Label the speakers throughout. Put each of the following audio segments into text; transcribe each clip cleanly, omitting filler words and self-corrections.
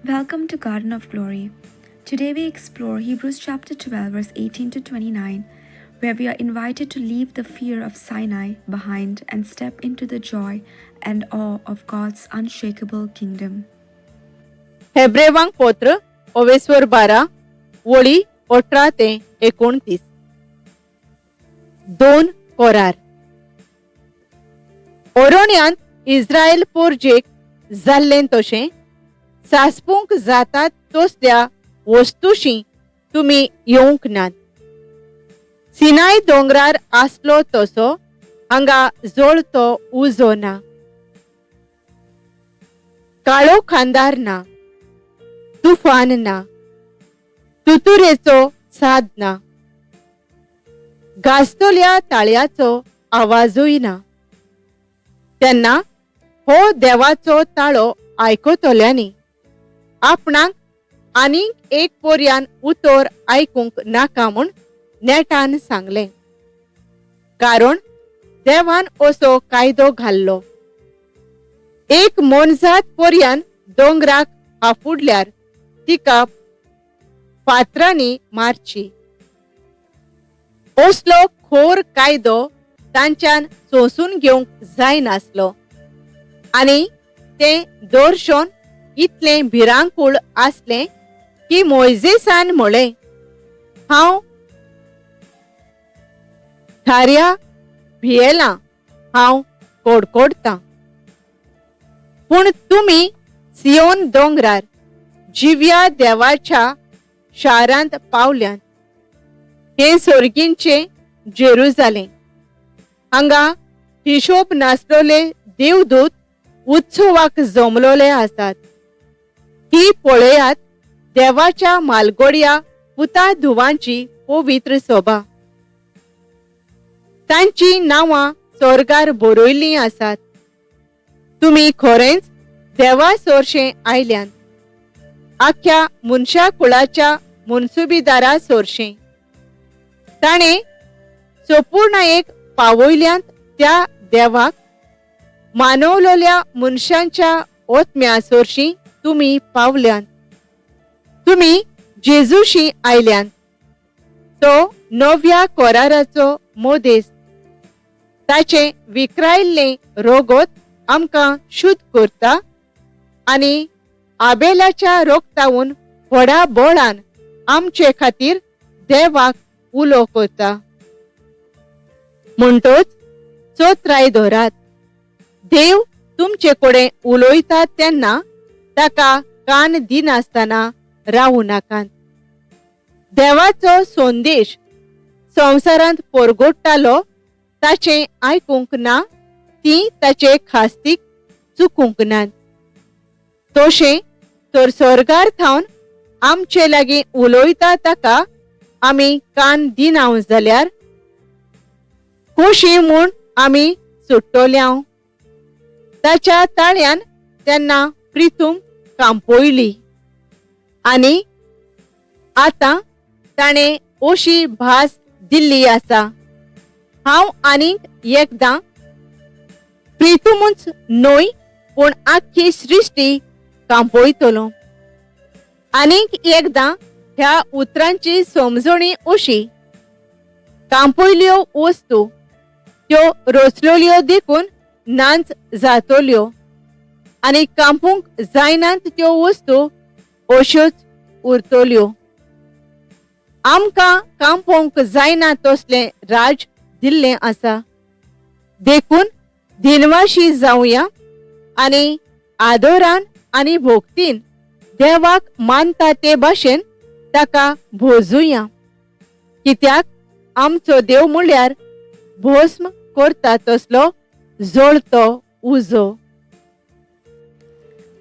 Speaker 1: Welcome to Garden of Glory. Today we explore Hebrews chapter 12, verse 18 to 29, where we are invited to leave the fear of Sinai behind and step into the joy and awe of God's unshakable kingdom.
Speaker 2: हेब्रेवांक पत्र ओवेस्वर 12 वळी 18 ते 29. दोन कोरार. ओरोण्यांत इस्रायल पोरजेक जाल्लें तशें सासपूंक जातात तसल्या वस्तुशी तुमी येवंक नात. सिनाय दोंगरार आसलो तसो हांगा जळतो उजो ना, काळो खांदार ना, तुफान ना, तुतुरेचो साद ना, गाजतल्या ताळयाचो आवाजूय ना. तेन्ना हो देवाचो ताळो आयकतल्यांनी आपणाक आनीक एक पोरयान उतर आयकूंक नाका म्हूण नेटान सांगलें, कारण देवान असो कायदो घाल्लो. एक मोनजात पोरयान दोंगराक हाफुडल्यार तिका फातरांनी मारची. असलो खोर कायदो तांच्यान सोंसून घेवंक जायनासलो आनी तें दर्शन इतलें भिरांकूळ आसलें की मोयजेसान म्हळें, हांव थाऱ्या भियेलां, हांव कोडकोडतां. पूण तुमी सियोन दोंगरार जिव्या देवाच्या शारांत पावल्यात. हें सोर्गींचें जेरुजालें. हांगा हिशोब नासलोले देवदूत उत्सवाक जमलोले आसात. ही पळयात देवाच्या मालगोडया पुता धुवांची पवित्र सोबा. तांची नांवां स्वर्गार बरयल्लीं आसात. तुमी खरेंच देवा सोरशें आयल्यान, आख्या मनशा कुळाच्या मनसुबीदारा सोरशें. ताणें सोपूर्णायेक पावयल्यांत त्या देवाक मानवलोल्या मनशांच्या ओतम्या सोरशीं तुमी पावल्यात. तुमी जेजूशी आयल्यात, तो नव्या कोराराचो मोदेस. ताचें विक्रायल्लें रोगोत आमकां शुद्ध करता आनी आबेलाच्या रोगतावून व्हडा बळान आमचे खातीर देवाक उलो करता. म्हणटोच चोत्राय धरात, देव तुमचे कडेन उलयता तेन्ना ताका कान दिनासतना रावूं नाकात. देवाचो संदेश संवसारांत परगोडटालो ताचें आयकूंक ना, ती ताचे खास्तीक चुकूंक नात. तशें तर स्वर्गार थावन आमचे लागीं उलयता ताका आमी कान दिनाव जाल्यार खोशी म्हूण आमी सुट्टोल्यांव. ताच्या ताळ्यान तेन्ना प्रितूम कांपयली आनी आतां ताणें अशी भास दिल्ली आसा, हांव आनीक एकदां प्रितुमूच न्हय पूण आख्खी सृश्टी कांपयतलो. आनीक एकदां ह्या उतरांची समजणी अशी, कांपयल्यो वस्तू त्यो रचलोल्यो देखून नाच जातल्यो आनी कांपूंक जायनात त्यो वस्तू अश्योच उरतल्यो. आमकां कांपोवंक जायना तसलें राज दिल्लें आसा, देखून दिनवाशी जावया आनी आदरान आनी भोक्तीन देवाक मानता ते भाशेन ताका भोजुया. कित्याक आमचो देव म्हळ्यार भस्म करता तसलो जळतो उजो.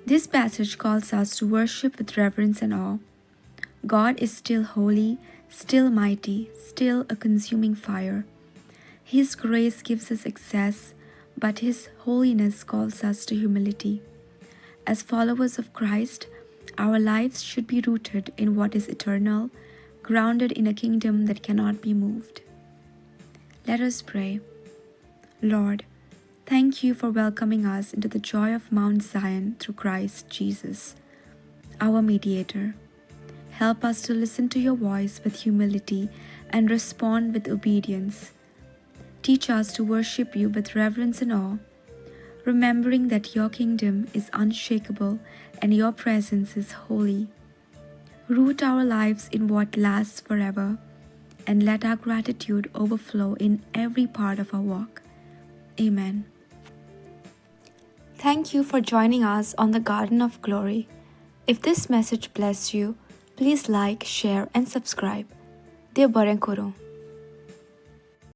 Speaker 1: This passage calls us to worship with reverence and awe. God is still holy, still mighty, still a consuming fire. His grace gives us access, but His holiness calls us to humility. As followers of Christ, our lives should be rooted in what is eternal, grounded in a kingdom that cannot be moved. Let us pray. Lord, thank you for welcoming us into the joy of Mount Zion through Christ Jesus. our mediator. Help us to listen to your voice with humility and respond with obedience. Teach us to worship you with reverence and awe, remembering that your kingdom is unshakable and your presence is holy. Root our lives in what lasts forever, and let our gratitude overflow in every part of our walk. Amen. Thank you for joining us on the Garden of Glory. If this message blessed you, please like, share, and subscribe. देव बरें करूं.